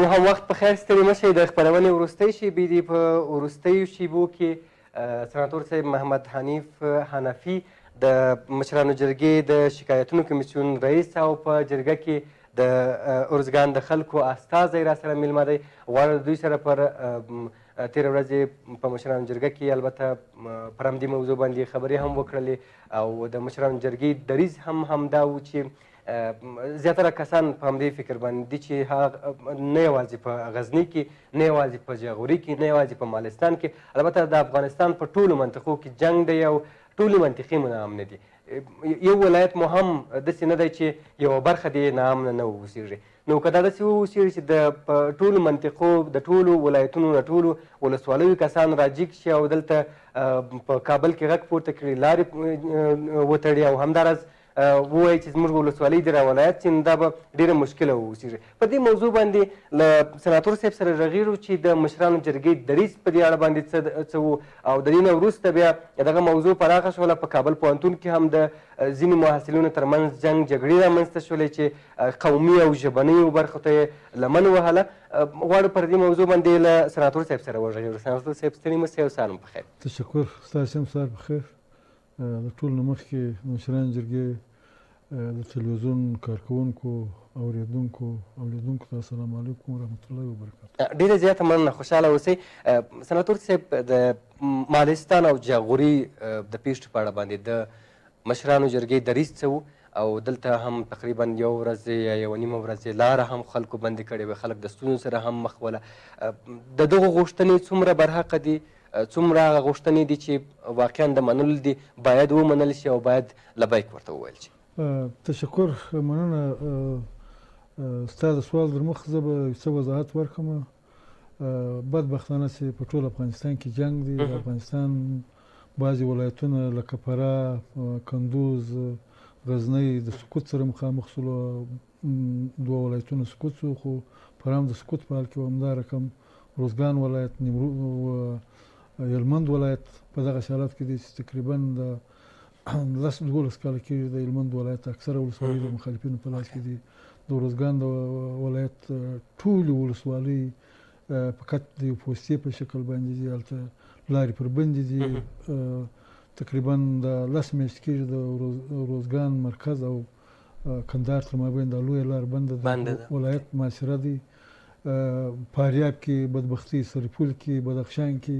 هم وخت په خیر، ستړي مه شئ. د خپرونې وروستۍ شېبې دي. په وروستیو شېبو کې سناتور صاحب محمد حنیف حنفي د مشرانو جرګې د شکایتونو کمیسیون رئیس او په جرګه کې د ارزګان د خلکو استازی را سره میلمه دی. غواړو د دوی سره پر تېره ورځ په مشرانو جرګه کې البته پر همدې موضوع باندې خبرې هم وکړلې او د مشرانو جرګې دریځ هم همدا و چې زیاتره کسان په همدې فکر باندې دي چې هغه نه یوازې په غزني کې، نه یوازې په جاغوري کې، نه یوازې په مالستان کې، البته د افغانستان په ټولو منطقو کې جنګ دی او ټولې منطقې مو ناامنه دي. یو ولایت مو هم داسې نه دی چې یوه برخه دې ناامنه نه واوسېږي. نو که دا داسې واوسېږي چې د په ټولو منطقو، د ټولو ولایتونو، د ټولو ولسوالیو کسان راجیګ شي او دلته په کابل کې غږ پورته کړي، لارې وتړي او همداراز ووایي چې زموږ ولسوالۍ دې را ولایت شي، نو دا به ډېره مشکله واوسېږي. په دې موضوع باندې له سناتور صاحب سره غږېږو چې د مشرانو جرګې دریځ په دې اړه باندې څه و او د دې نه وروسته بیا دغه موضوع پراخه شوله. په کابل پوهنتون کې هم د ځینو محصلینو ترمنځ جنګ جګړې رامنځته شولې چې قومي او ژبنیو برخو ته یې لمن وهله. غواړو پر دې موضوع باندې له سناتور صاحب سره وغږېږو. سناتور صاحب ستړي مه شئ او سهار مو په خیر. تشکر، ستاسو هم سهار په خیر. د ټولو نه مخکې د مشرانو جرګې د تلویزیون کارکوونکو، اورېدونکو او لیدونکو ته السلام علیکم ورحمت الله وبرکاته. ډېره زیاته مننه، خوشحاله اوسئ. سناتور صاحب، د مالستان او جاغوري د پېښې په اړه باندې د مشرانو جرګې دریځ څه و؟ او دلته هم تقریبا یو ورځ یا یوه نیمه ورځ لاره هم خلکو بندې کړې وې، خلک د ستونزو سره هم مخ وله. د دغو غوښتنې څومره برحقه دي، څومره هغه غوښتنې دي چې واقعا د منلو دي، باید ومنل شي او باید لبیک ورته وویل شي؟ تشکر، مننه. ستا د سوال در مخ زه به یو څه وضاحت ورکړم. بدبختانه چې په ټول افغانستان کې جنګ دی. د افغانستان بعضې ولایتونه لکه فراه، کندوز، غزنی د سقوط سره مخامخ شولو. دوه ولایتونه سقوط شو، خو فراه هم د سقوط په حال کې و. همدا رقم روزګان ولایت، هلمند ولایت په دغسې حالت کې دی چې تقریبا د 10 12 کاله کېږي د هلمند ولایت اکثره ولسوالۍ د مخالفینو په لاس کې دي. د روزګان د ولایت ټولې ولسوالۍ فقط د یو پوستې په شکل باندې دي، هلته لارې پر بندې دي. تقریبا د 10 میاشتې کېږي د روزګان مرکز او کندهار تر مابین دا لویه لار بنده ده، ولایت محاصره دی. فاریاب کې بدبختي، سرپل کې، بدخشان کې،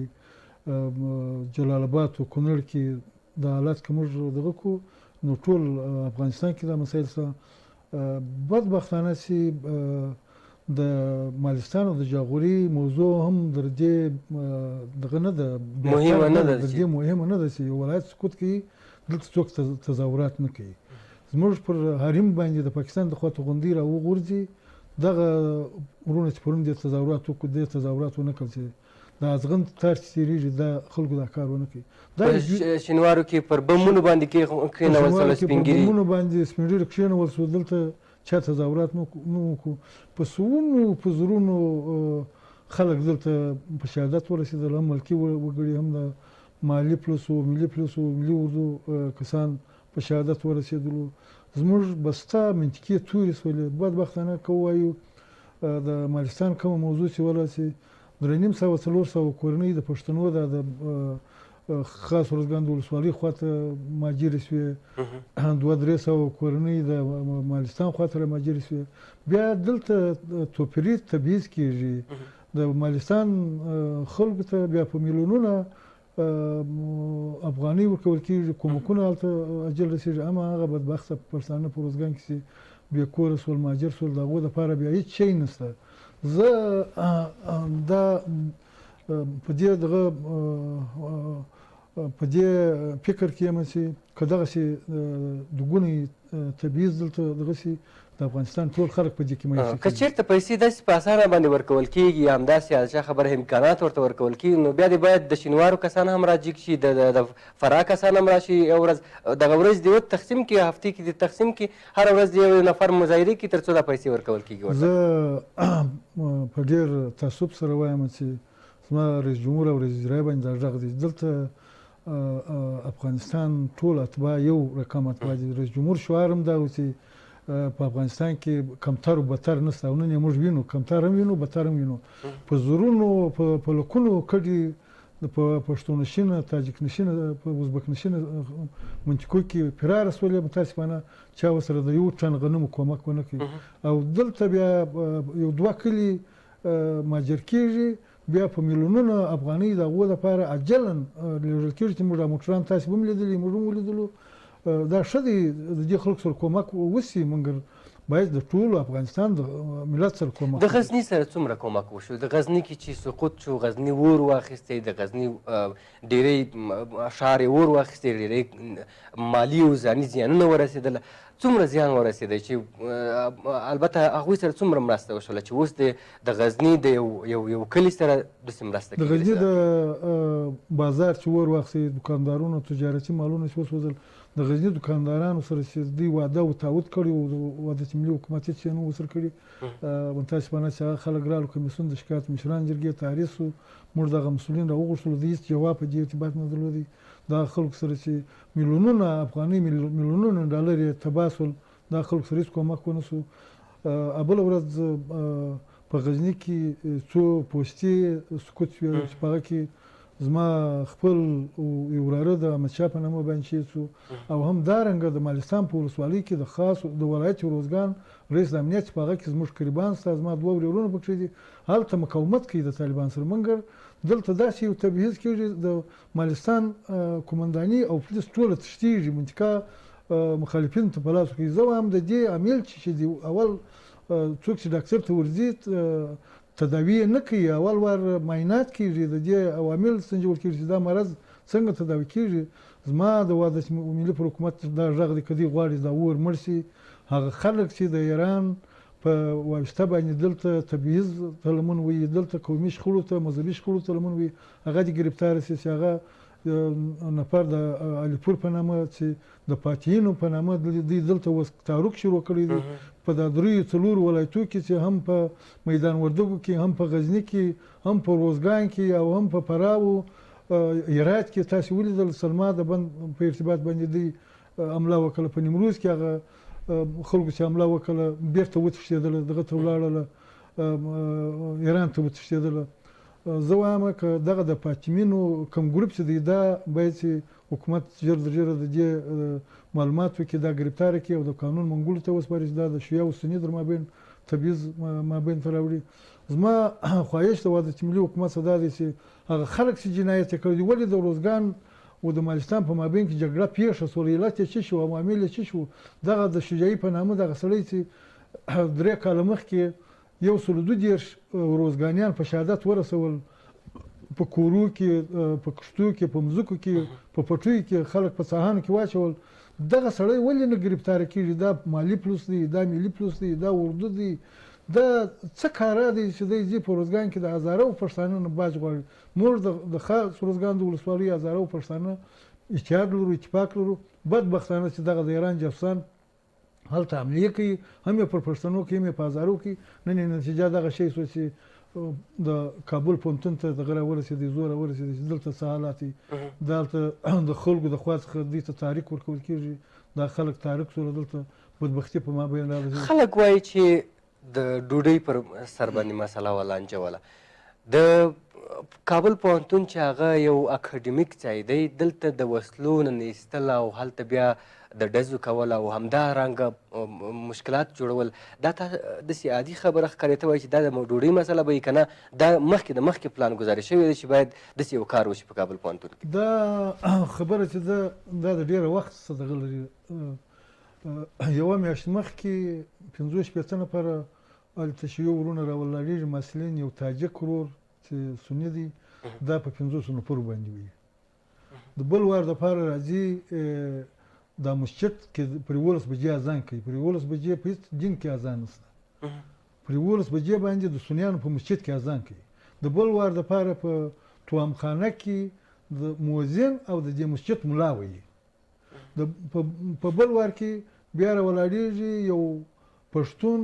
جلال آباد او کونړ کې دا حالت که موږ دغه کړو نو ټول افغانستان کې دا مسایل شته. بدبختانه چې د مالستان او د جاغوري موضوع هم در دې دغه نه ده، مهمه نه ده، در دې مهمه نه ده چې یو ولایت سقوط کوي دلته څوک تظاهرات نه کوي. زموږ پر حریم باندې د پاکستان د خوا توغندۍ را وغورځي، دغه وروڼه چې پرون دې تظاهرات وکړو، دې تظاهرات ونه کړل چې د ازغن تار چې تېرېږي دا خلکو دا کار ونه کوي. دا شینوارو کې پر بمونو باندې کښېنول شول سپین ږیري، بمونو باندې سپین ږیري کښېنول شو، دلته چا تظاهرات نه وکړو. په سوونو په زرونو خلک دلته په شهادت ورسېدل، هم ملکي وګړي، هم د مالي پولیسو، ملي پولیسو، ملي اردو کسان په شهادت ورسېدلو. زموږ بسته منطقې تورې شولې. بدبختانه که ووایو د مالستان کومه موضوع چې وله چې 350 400 کورنۍ د پښتنو د خاص روزګان د ولسوالۍ خواته مهاجرې شوې، 200-300 کورنۍ د مالستان خواته را مهاجرې شوې. بیا دلته توپیري تبعیض کېږي. د مالستان خلکو ته بیا په میلیونونه افغانۍ ورکول کېږي، کومکونه هلته اجل رسېږي. اما هغه بدبخته پښتانه په روزګان کې چې بې کوره شول، مهاجر شول، د هغو دپاره بیا هېڅ شی نشته. زه دا په دې دغه په دې فکر کې یم چې که دغسې دوګونی تبعیض دلته دغسې د افغانستان ټول خلک په دې کې مایوسي که چېرته پیسې داسې په اسانه باندې ورکول کېږي یا همداسې الچا خبره امکانات ورته ورکول کېږي، نو بیا دې باید د شینوارو کسان هم راجیګ شي، د فراه کسان هم راشي. یو ورځ دغه ورځ دې تقسیم کړي، هفتې کې دې تقسیم کړي، هره ورځ دې یو نفر مظاهرې کړي تر څو دا پیسې ورکول کېږي ورته. زه په ډېر تاسف سره وایم چې زما رئیس جمهور او رئیس اجرایي باندې دا غږ دی، دلته افغانستان ټول اتباع یو رقم اتباع دي. رئیس جمهور شعار هم دا و چې په افغانستان کې کمتر او بتر نشته او نن یې موږ وینو، کمتر هم وینو، بتر هم وینو. په زرونو، په لکونو کډې په پښتو نشینه، تاجک نشینه، په ازبک نشینه منطقو کې فرار شولې، متاسفانه چا ورسره د یو ټن غنمو کومک ونه کړي. او دلته بیا یو دوه کلي مهاجر کېږي، بیا په میلیونونو افغانۍ د هغو لپاره عاجلاً لېږل کېږي چې موږ دا موټران تاسې به هم لیدلي، موږ هم ولیدلو. دا ښه دی د دې خلکو سره کومک وشي، مګر باید د ټولو افغانستان د ملت سره کومک. د غزني سره څومره کومک وشو؟ د غزني کې چې سقوط شو، غزني اور واخیستی، د غزني ډېری ښار یې اور واخیستی، ډېری مالي او ځاني زیانونه ورسېدل. څومره زیان ورسېدی چې البته هغوی سره څومره مرسته وشوله چې اوس د غزني د یو یو کلي سره داسې مرسته کېږي؟ د غزني د بازار چې اور واخیستی، دکاندارونو تجارتي مالونه چې وسوځل، د غزني دکاندارانو سره چې دوی وعده او تعهد کړی و، وعده چې ملي حکومت هېڅ یې نه وو ورسره کړي، متاسفانه چې هغه خلک رالو، کمیسیون د شکایت مشران جرګې تحریص شو، موږ دغه مسؤلین راوغوښتلو، دوی هېڅ جواب په دې ارتباط نه درلودی. دغه خلکو سره چې میلیونونه افغانۍ، میلیونونه ډالر یې تباه شول، دغه خلکو سره هېڅ کومک ونه شو. بله ورځ په غزني کې څو پوستې سقوط شوې چې په هغه کې زما خپل یو وراره د احمدشاه په نامه باندې شهید شو، او هم دارنګه د مالستان په ولسوالۍ کې د خاص د ولایت روزګان رئیس د امنیت چې په هغه کې زموږ قریبان شته، زما دوه ورېرونه پکښې دي، هلته مقاومت کوي د طالبان سره. مګر دلته داسې یو تبعیض کېږي، د مالستان قومنداني او پولیس ټوله تښتېږي، منطقه مخالفینو ته په لاس ورکوي. زه وایم د دې عامل چې دی اول څوک چې ډاکټر ته ورځي تداوي یې نه کوي، اول وار معاینات کېږي، د دې عوامل سنجول کېږي چې دا مرض څنګه تداوي کېږي. زما د وحدت ملي پر حکومت دا غږ دی، که دوی غواړي دا اور مړ شي، هغه خلک چې د ایران په واسطه باندې دلته تبعیض ته لمن وهي، دلته قومي شخړو ته، مذهبي شخړو ته لمن وهي، هغه دې ګرفتار شي چې هغه نفر د علیپور په نامه چې د فاتحینو په نامه دوی دلته اوس تحرک شروع کړی دی په دا دریو څلورو ولایتو کې، چې هم په میدان وردګو کې، هم په غزني کې، هم په روزګان کې او هم په پراو هرات کې تاسې ولیدل سلما د بند په ارتباط باندې دوی حمله وکړه. په نیمروز کې هغه خلکو چې حمله وکړه بیرته وتښتېدله، دغه ته ولاړله، ایران ته وتښتېدله. زه وایم که دغه د فاطمینو کوم ګروپ چې دی، دا باید چې حکومت ژر تر ژره د دې معلومات وکړي، دا ګرفتار کړي او د قانون منګولو ته وسپاري چې دا د شیعه او سني تر مابین تبعیض مابین ته راوړي. زما خواهش د وحدت ملي حکومت څخه دا دی چې هغه خلک چې جنایت یې کړی دی، ولې د روزګان او د مالستان په مابین کې جګړه پېښه شوله، علت یې څه شو، عوامل یې څه شو؟ دغه د شجاعي په نامه دغه سړی چې 3 کاله مخکې 132 روزګانیان په شهادت ورسول، په کورو کې، په کښتو کې، په مځکو کې، په پټیو کې خلک په څاهانو کې واچول، دغه سړی ولې نه ګرفتار کېږي؟ دا مالي پولیس دی، دا ملي پولیس دی، دا اردو دی، دا څه کاره دی چې دی ځي په روزګان کې د هزاره پښتانه نه باج غواړي؟ موږ د خاص روزګان د ولسوالۍ هزاره پښتانه اتحاد لرو، اتفاق لرو. بدبختانه چې دغه د ایران جاسوسان هلته حملې کوي، هم یې پر پښتنو کوي، هم یې په هزارو کوي. نن یې نتیجه دغه شی شوه چې د کابل پوهنتون ته دغه راورسېدی، زور راورسېدی چې دلته څه حالات دي، دلته د خلکو د خوا څخه دوی ته تحریک ورکول کېږي، دا خلک تحریک شول، دلته بدبختي په مابین راغله. خلک وایي چې د ډوډۍ پر سر باندې مسله وه، لانجه وله. د کابل پوهنتون چې هغه یو اکاډمیک ځای دی، دلته د وسلو نه ایستل او هلته بیا د ډزو کول او همدارنګه مشکلات جوړول، دا ته داسې عادي خبره ښکاري؟ ته وایي چې دا د ډوډۍ مسله به وي که نه، دا مخکې د مخکې پلان ګذاري شوی دی چې باید داسې یو کار وشي په کابل پوهنتون کې؟ دا خبره چې ده دا د ډېره وخت څخه دغه لري. یوه میاشت مخکې 65 نفره هلته شیعه وروڼه راولاړېږي، محصلین، یو تاجک ورور چې سني دی، دا په 50 نفرو باندې وي. د بل وار دپاره راځي دا مسجد کې پر 11 بجې اذان کوي، پر 11 بجې په هېڅ دین کې اذان نشته، پر 11 بجې باندې د سنیانو په مسجد کې اذان کوي. د بل وار دپاره په توامخانه کې د مؤذن او د دې مسجد ملا وایي. په بل وار کې بیا راولاړېږي یو پښتون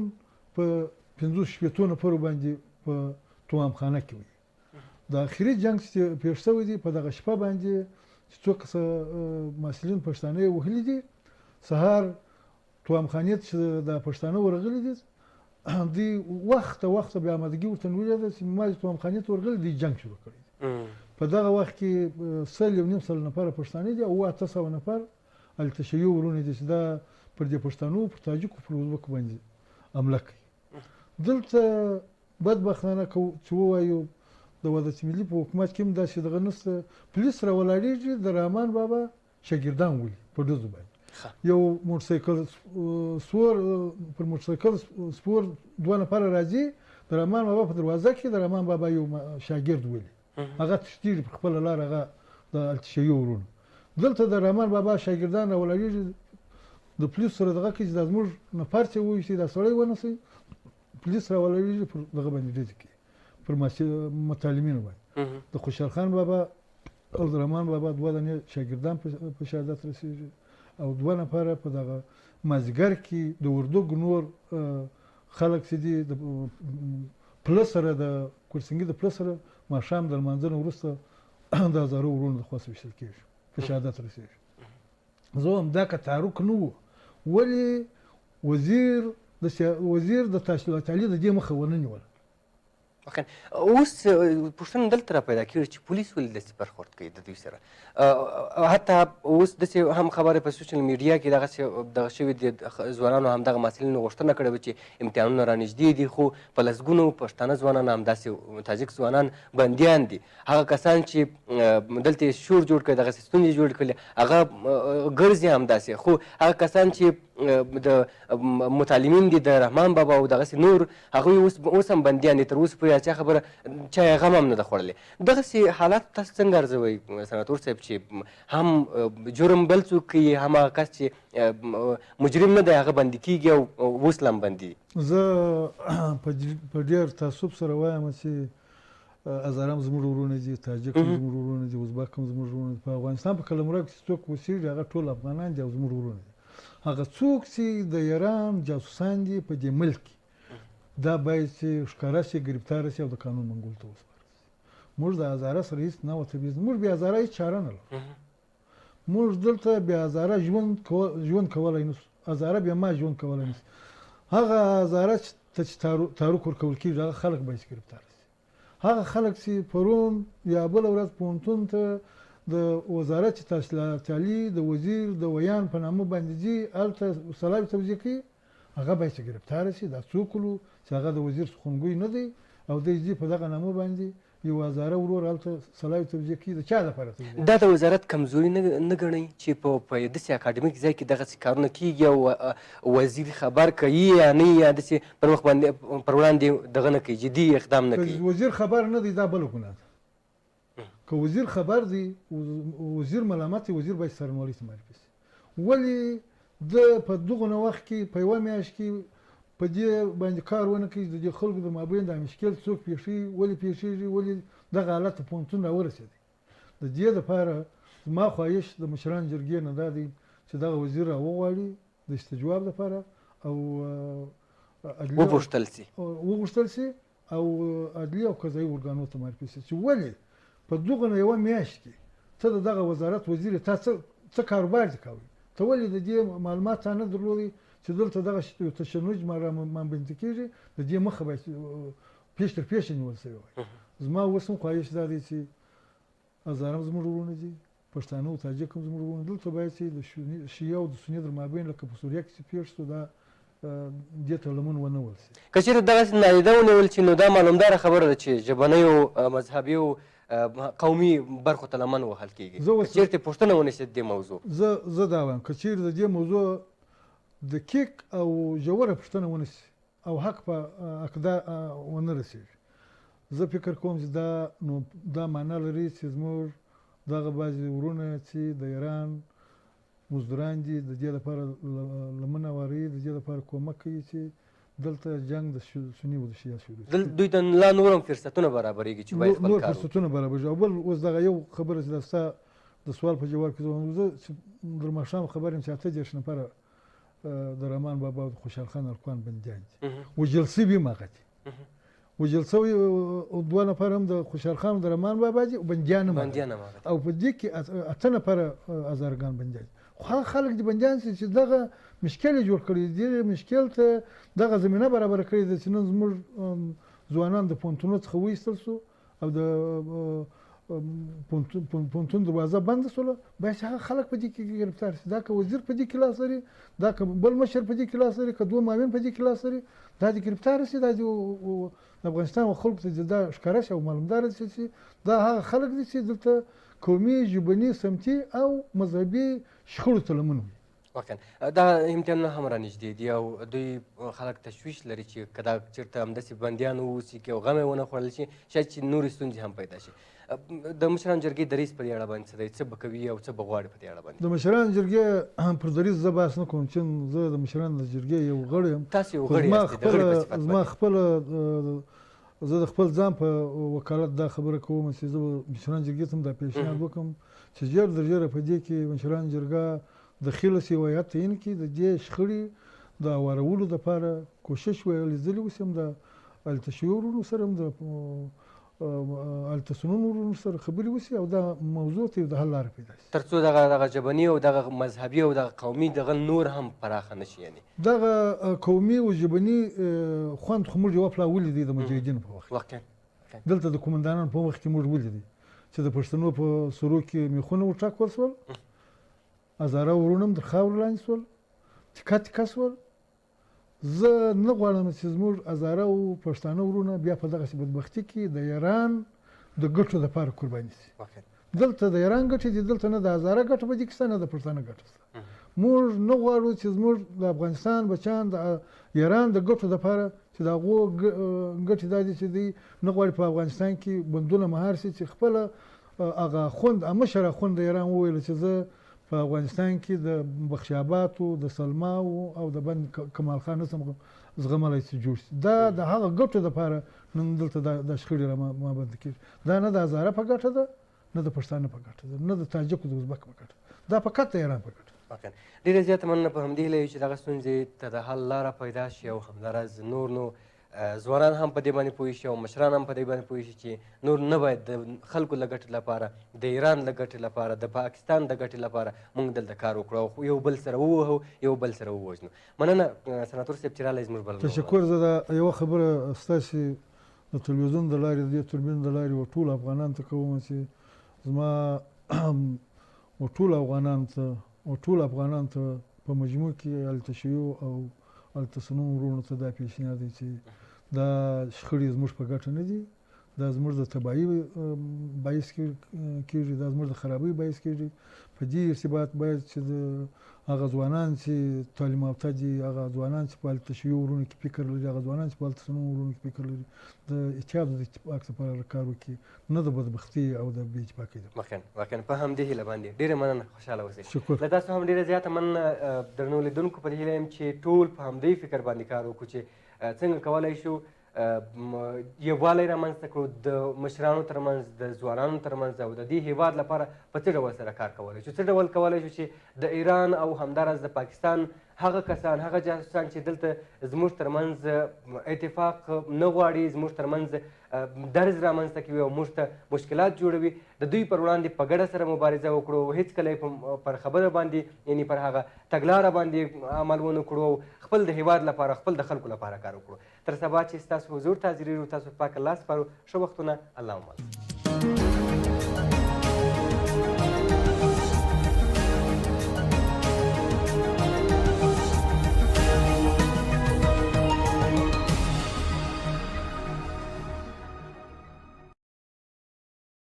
په 65 نفرو باندې په توامخانه کې وي. د اخري جنګ چې پېښ شوی دی په دغه شپه باندې چې څو کسه محصلین پښتانه یې وهلي دي، سهار توام خانې ته چې دا پښتانه ورغلي دي، دوی وخت وخت بیا آمادګي ورته نیولې ده چې ما چې توام خانې ته ورغلي دوی جنګ شروع کړی دی. په دغه وخت کې سل یو نیم سل نفره پښتانه دي او 800 نفر التشیع ورونه دي چې دا پر دې پښتنو، پر تاجکو، پر ازبکو باندې حمله کوي. دلته بدبختانه که چې ووایو د وحدت ملي په حکومت کې هم داسې دغه نشته، پولیس راولاړېږي د رحمان بابا شاګردان ولي په ډزو باندې. یو موټرسایکل سور پر موټرسایکل سپور دوه نفره راځي د رحمان بابا په دروازه کې د رحمان بابا یو شاګرد ولي، هغه تښتېږي پر خپله لاره، هغه د التشیع ورونه. دلته د رحمان بابا شاګردان راولاړېږي د پولیس سره دغه کوي چې دا زموږ نفر چې وویشي دا سړی ونیسي، پولیس راولاړېږي پر دغه باندې ډزې کوي پر متعلمینو باندې. د خوشحال خان بابا او د رحمان بابا دوه دانې شاګردان په شهادت رسېږي او دوه نفره په دغه مازدیګر کې د اردوګ نور خلک چې دي د پله سره، د کورسنګي د پله سره ماښام د لمانځه نه وروسته د هزارو وروڼو د خوا څخه ویشتل کېږي، په شهادت رسېږي. زه وایم دا که تحرک نه و، ولې وزیر د تحصیلات عالي د دې مخه ونه نیوله؟ واقعا اوس پوښتنه دلته را پیدا کېږي چې پولیس ولې داسې برخورد کوي د دوی سره؟ حتی اوس داسې هم خبرې په سوشل میډیا کې دغسې دغه شوي دي، ځوانانو همدغه محصلینو غوښتنه کړې وه چې امتحانونه رانږدې دي، خو په لسګونو پښتانه ځوانان همداسې تاجک ځوانان بندیان دي. هغه کسان چې دلته یې شور جوړ کړی، دغسې ستونزې جوړې کړې، هغه ګرځي همداسې، خو هغه کسان چې د متعلمین دي، د رحمان بابا او دغسې نور، هغوی اوس هم بندیان دي، تر اوسه پورې چا خبره چا یې غم هم نه ده خوړلی. دغسې حالات تاسو څنګه ارزوئ سناتور صاحب، چې هم جرم بل څوک کوي، هم هغه کس چې مجرم نه دی هغه بندي کېږي او اوس لا هم بندي دي؟ زه په ډېر تاسف سره وایم چې هزاره هم زموږ وروڼه دي، تاجک هم زموږ وروڼه دي، ازبک هم زموږ وروڼه دي. په افغانستان په قلمرو کې چې څوک اوسېږي هغه ټول افغانان دي او زموږ وروڼه دي. هغه څوک چې د ایران جاسوسان دي په دې ملک کې، دا باید چې ښکاره شي، ګرفتار شي او د قانون منګول ته وسپارل شي. موږ د هزاره سره هېڅ نه وتبعیض، موږ بې هزاره هېڅ چاره نه لرو. موږ دلته بې هزاره ژوند کولی نه شو، هزاره بې ما ژوند کولی نه شي. هغه هزاره ته چې تاروک ورکول کېږي هغه خلک باید چې ګرفتار شي. هغه خلک چې پرون یا بله ورځ پوهنتون ته د وزارت تحصیلات عالي د وزیر د ویان په نامه باندې ځي، هلته سلاوي توزیع کوي، هغه باید چې ګرفتار شي. دا څوک ولو چې هغه د وزیر سخنګوی نه دی او دی ځي په دغه نامه باندې یو هزاره ورور هلته سلاوي توزیع کوي، د چا لپاره توزیع کوي؟ دا د وزارت کمزوري نه ګڼئ چې په داسې اکاډمیک ځای کې دغسې کارونه کېږي او وزیر خبر کوي یا نه، یا داسې پر مخ باندې پر وړاندې دغه نه کوي، جدي اقدام نه کوي؟ که وزیر خبر نه دی دا بله ګناه ده. که وزیر خبر دی، وزیر ملامت دی، وزیر باید څارنوالۍ ته معرفي شي. ولې ده په دغونه وخت کې په یوه میاشت کې په دې باندې کار ونه کوي چې د دې خلکو د مابین دا مشکل څوک پېښوي، ولې پېښېږي، ولې دغه حالت ته پوهنتون راورسېدی؟ د دې لپاره زما خواهش د مشران جرګې نه دا دی چې دغه وزیر راوغواړي د استجواب لپاره او وپوښتل شي، وغوښتل شي او عدلي او قضایي ارګانو ته معرفي شي چې ولې په دغه یوه میاشت کې ته د دغه وزارت وزیر تا څه کاروبار دې کاوه، ته ولې د دې معلومات تا نه درلودی چې دلته دغه یو تشنج رامنځته کېږي، د دې مخه باید پېښ تر پېښه نیول شوې وای. زما اوس هم خواهش دا دی چې هزاره هم زموږ وروڼه دي، پښتانه او تاجک هم زموږ وروڼه، دلته باید چې د شیعه او د سني تر مابین لکه په سوریه کې چې پېښ شو دا دې ته لمن ونه ول شي. که چېرې دغسې نادیده ونیول شي نو دا معلومداره خبره ده چې ژبنیو، مذهبي او قومي برخو ته لمن وهل کېږي. که چېرته پوښتنه ونه شي د دې موضوع. زه دا وایم که چېرې د دې موضوع دقیق او ژوره پوښتنه ونه شي او حق په عقده ونه رسېږي، زه فکر کوم چې دا نو دا معنا لري چې زموږ دغه بعضې وروڼه چې د ایران مزدوران دي د دې لپاره لمنه واروي، د دې لپاره کومک کوي چې دلته جنګ د سني او د شیعه شروع شي. دوی ته لا نور هم فرصتونه برابرېږي چې باید خپل نور کار وکړي. فرصتونه برابرېږي. او بل اوس دغه یو خبره چې دا ستا د سوال په جواب کې زه وایم، زه چې در ماښام خبر یم چې 38 نفره د رحمان بابا او د خوشحال خان الکوان بندیان دي، وژل شوي هم هغه دي، وژل شوي دوه نفر هم د خوشحال خان او د رحمان بابا دي، بندیان هم هغه دي. بندیان هم هغه دي. او په دې کې 8 نفره هزارګان بندیان دي. خو هغه خلک دي بندیان شي چې دغه مشکل یې جوړ کړی دی. دې مشکل ته دغه زمینه برابره کړې ده چې نن زموږ ځوانان د پوهنتونو څخه وایستل شو او د پوهنتون دروازه بنده شوله. باید چې هغه خلک په دې کې ګرفتار شي. دا که وزیر په دې کې لاس لري، دا که بل مشر په دې کې لاس لري، که دوه معاون په دې کې لاس لري، دا دې ګرفتار شي. دا دې د افغانستان خلکو ته دا ښکاره شي او معلومدار شي چې دا هغه خلک دي چې دلته قومي، ژبني، سمتي او مذهبي شخړو ته لمن وي. واقعا دا امتحانونه هم رانږدې دي او دوی خلک تشویش لري چې که دا چېرته همداسې بندیان واوسي او غم یې ونه خوړل شي، شاید چې نورې ستونزې هم پیدا شي. د مشرانو جرګې دریځ په دې اړه باندې څه دی؟ څه به کوي او څه به غواړي په دې اړه باندې؟ د مشرانو جرګې پر دریځ زه بحث نه کوم چې زه د مشرانو د جرګې یو غړی یم. تاسو یو غړی یاست، د غړي په صفت زما خپله زه د خپل ځان په وکالت دا خبره کوم چې زه به مشرانو جرګې ته هم دا پیشنهاد وکړم چې ژر تر ژره په دې کې مشرانو جرګه دخیله شي او هیئت تعین کړي، د دې شخړې د هوارولو دپاره کوشش ویلې ځلې وشي، هم د اهل تشیع وروڼو سره هم د اهل تسنن وروڼو سره خبرې وشي او دا موضوع ته یو د حل لاره پیدا شي، ترڅو دغه دغه ژبني او دغه مذهبي او دغه قومي دغه نور هم پراخه نه شي. یعنې دغه قومي او ژبني خوند خو موږ یوه پلا ولیدی د مجاهدینو په وخت واقعا دلته د قومندانانو په وخت کې موږ ولیدی چې د پښتنو په سرو کې میخونه ورټکول شول، هزاره وروڼه هم تر خاورو لاندې شول، تیکه تیکه شول. زه نه غواړم چې زموږ هزاره او پښتانه وروڼه بیا په دغسې بدبختي کې د ایران د ګټو دپاره قرباني شي. دلته د ایران ګټې دي، دلته نه د هزاره ګټه په دې کې شته، نه د پښتانه ګټه شته. موږ نه غواړو چې زموږ د افغانستان بچیان د ایران د ګټو دپاره چې د هغو ګټې دا دي چې دوی نه غواړي په افغانستان کې بندونه مهار شي، چې خپله هغه اخوند مشر اخوند د ایران وویل چې زه په افغانستان کې د بخشاباتو، د سلماو او د بند کمال خان نه سم زغملی چې جوړ شي. دا د هغه ګټو دپاره نن دلته دا شخړې را مابنده کېږي. دا نه د هزاره په ګټه ده، نه د پښتانه په ګټه ده، نه د تاجکو د ازبک په ګټه ده، دا فقط د ایران په ګټه ده. واقعا ډېره زیاته مننه. په همدې هیله یو چې دغه ستونزې ته د حل لاره پیدا شي او همداراز نور نو ځوانان هم په دې باندې پوه شي او مشران هم په دې باندې پوه شي چې نور نه باید د خلکو له ګټې لپاره، د ایران له ګټې لپاره، د پاکستان د ګټې لپاره موږ دلته کار وکړو او یو بل سره ووهو، یو بل سره ووژنو. مننه سناتور صاحب چې راغلی زموږ بلنه. تشکر. زه دا یوه خبره ستاسې د تلویزیون د لارې، د دې توربین د لارې و ټولو افغانانو ته کوم چې زما و ټولو افغانانو ته و ټولو افغانانو ته په مجموع کې اهل تشیع او اهل تسنن وروڼو ته دا پیشنهاد دی چې دا شخړې زموږ په ګټه نه دي، دا زموږ د تباهي باعث کېږي، دا زموږ د خرابۍ باعث کېږي. په دې ارتباط باید چې د هغه ځوانان چې تعلیم یافته دي، هغه ځوانان چې په اهل تشیع وروڼو کې فکر لري، هغه ځوانان چې په اهل تسنن وروڼو کې فکر لري، د اتحاد او د اتفاق لپاره کار وکړي، نه د بدبختۍ او د بې اتفاقۍ لپاره. واقعا واقعا په همدې هیله باندې ډېره مننه، خوشحاله اوسئ. شکر. له تاسو هم ډېره زیاته مننه درنو لیدونکو. په دې هیله یم چې ټول په همدې فکر باندې کار وکړو چې څنګه کولی شو یووالی رامنځته کړو د مشرانو ترمنځ، د ځوانانو ترمنځ او د دې هیواد لپاره په څه ډول سره کار کولی شو، څه ډول کولی شو چې د ایران او همداراز د پاکستان هغه کسان، هغه جاسوسان چې دلته زموږ ترمنځ اتفاق نه غواړي، زموږ ترمنځ درز رامنځته کوي او موږ ته مشکلات جوړوي، د دوی پر وړاندې په ګډه سره مبارزه وکړو، هېڅکله یې پر خبره باندې، یعنې پر هغه تګلاره باندې عمل ونه کړو او خپل د هیواد لپاره، خپل د خلکو لپاره کار وکړو. تر سبا چې ستاسو حضور ته حاضرېږو، تاسو پاک الله سپارو. ښه وختونه، الله مل.